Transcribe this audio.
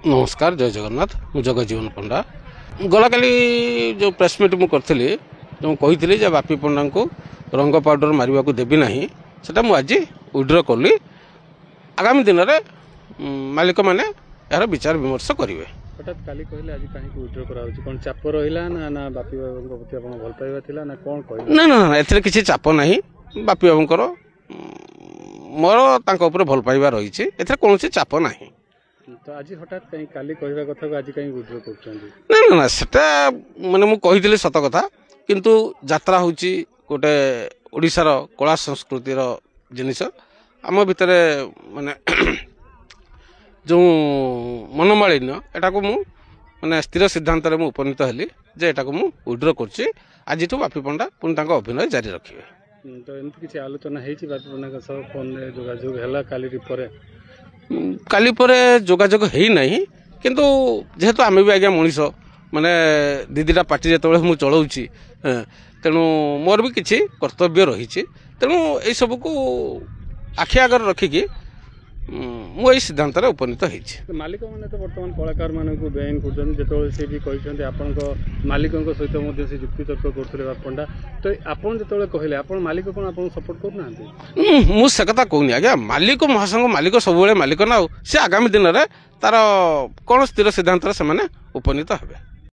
ନମସ୍କାର, ଜୟ ଜଗନ୍ନାଥ। ମୁଁ ଜଗଜୀବନ ପଣ୍ଡା। ଗଲାକାଲି ଯେଉଁ ପ୍ରେସ୍ ମିଟ୍ ମୁଁ କରିଥିଲି, ମୁଁ କହିଥିଲି ଯେ ବାପି ପଣ୍ଡାଙ୍କୁ ରଙ୍ଗ ପାଉଡ଼ର ମାରିବାକୁ ଦେବି ନାହିଁ, ସେଟା ମୁଁ ଆଜି ୱିଡ୍ର କଲି। ଆଗାମୀ ଦିନରେ ମାଲିକମାନେ ଏହାର ବିଚାର ବିମର୍ଶ କରିବେ। ହଠାତ୍ କାଲି କହିଲେ, ଆଜି କାହିଁକି ୱିଡ୍ର କରାହେଉଛି? କ'ଣ ଚାପ ରହିଲା ନା ବାପି ବାବୁଙ୍କ ପ୍ରତି ଆପଣ ଭଲ ପାଇବା ଥିଲା ନା କ'ଣ କହିଲେ? ନା ନା ନା, ଏଥିରେ କିଛି ଚାପ ନାହିଁ। ବାପି ବାବୁଙ୍କର ମୋର ତାଙ୍କ ଉପରେ ଭଲ ପାଇବା ରହିଛି, ଏଥିରେ କୌଣସି ଚାପ ନାହିଁ। ତ ଆଜି ହଠାତ୍ କାହିଁ, କାଲି କହିବା କଥାକୁ ଆଜି କାହିଁ ୱିଡ୍ର କରୁଛନ୍ତି? ନା ନା ନା, ସେଟା ମାନେ ମୁଁ କହିଥିଲି ସତ କଥା, କିନ୍ତୁ ଯାତ୍ରା ହେଉଛି ଗୋଟେ ଓଡ଼ିଶାର କଳା ସଂସ୍କୃତିର ଜିନିଷ। ଆମ ଭିତରେ ମାନେ ଯେଉଁ ମନୋମାଳିନ୍ୟ, ଏଟାକୁ ମୁଁ ମାନେ ସ୍ଥିର ସିଦ୍ଧାନ୍ତରେ ମୁଁ ଉପନୀତ ହେଲି ଯେ ଏଟାକୁ ମୁଁ ୱିଡ୍ର କରୁଛି। ଆଜିଠୁ ବାପି ପଣ୍ଡା ପୁଣି ତାଙ୍କ ଅଭିନୟ ଜାରି ରଖିବେ। ତ ଏମିତି କିଛି ଆଲୋଚନା ହେଇଛି ବାପି ପଣ୍ଡାଙ୍କ ସହ, ଫୋନରେ ଯୋଗାଯୋଗ ହେଲା କାଲି ପରେ? କାଲି ପରେ ଯୋଗାଯୋଗ ହେଇନାହିଁ, କିନ୍ତୁ ଯେହେତୁ ଆମେ ବି ଆଜ୍ଞା ମଣିଷ, ମାନେ 2 ଦୁଇଟା ପାର୍ଟି ଯେତେବେଳେ ମୁଁ ଚଳାଉଛି, ତେଣୁ ମୋର ବି କିଛି କର୍ତ୍ତବ୍ୟ ରହିଛି। ତେଣୁ ଏଇସବୁକୁ ଆଖି ଆଗରେ ରଖିକି ମୁଁ ଏଇ ସିଦ୍ଧାନ୍ତରେ ଉପନୀତ ହେଇଛି। ମାଲିକମାନେ ତ ବର୍ତ୍ତମାନ କଳାକାରମାନଙ୍କୁ ବେଆଇନ କରୁଛନ୍ତି, ଯେତେବେଳେ ସେ ବି କହିଛନ୍ତି, ଆପଣଙ୍କ ମାଲିକଙ୍କ ସହିତ ମଧ୍ୟ ସେ ଯୁକ୍ତିତର୍କ କରୁଥିଲେ ବାପି ପଣ୍ଡା। ତ ଆପଣ ଯେତେବେଳେ କହିଲେ, ଆପଣ ମାଲିକ କ'ଣ ଆପଣଙ୍କୁ ସପୋର୍ଟ କରୁନାହାନ୍ତି? ମୁଁ ସେ କଥା କହୁନି ଆଜ୍ଞା। ମାଲିକ ମହାସଂଘ, ମାଲିକ ସବୁବେଳେ ମାଲିକ ନା, ଆଉ ସେ ଆଗାମୀ ଦିନରେ ତାର କ'ଣ ସ୍ଥିର ସିଦ୍ଧାନ୍ତରେ ସେମାନେ ଉପନୀତ ହେବେ।